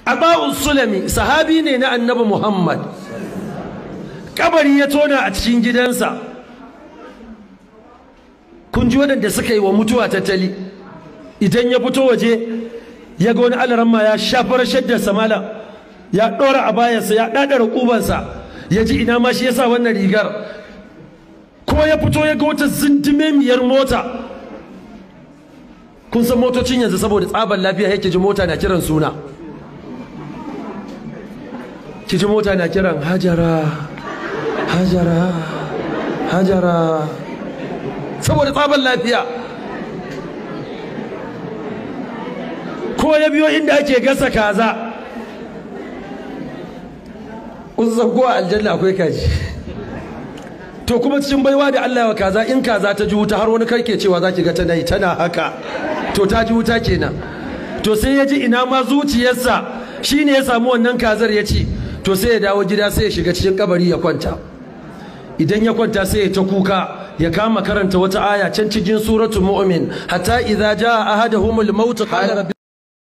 Aba'u Sulami sahabi ne na Annabi Muhammad. Kabari ya tona a cikin gidansa. Kun ji waɗanda suka yi wa mutuwa tattali. Idan ya fito waje ya ga wani alaramma ya shafar shaddar samala, ya ɗora a bayansa, ya ɗaɗara ƙubansa, ya ji ina ma shi ya sa wannan rigar. Ko ya fito ya ga wata zindimemiyar mota. Kun san motocin yanzu saboda tsabar lafiya yake ji mota na kiran suna. Ki ji mota na kiran Hajara, Hajara, Hajara, saboda tsabar lafiya. Ko ya biyo inda ake gasa kaza. Kun ko a aljanna akwai kaji. To kuma cikin baiwa da Allah ya kaza, in kaza ta ji wuta har wani karke cewa zaki ga tana yi tana haka, to ta ji wuta kenan. To sai ya ji ina ma zuciyarsa shine ya samu wannan kazar ya ci. To sai ya dawo gida, sai ya shiga cikin kabari ya kwanta. Idan ya kwanta sai ya ta kuka, ya kama karanta wata aya can cikin suratul Mu'min, hatta idza jaa ahaduhumul maut qala rabbi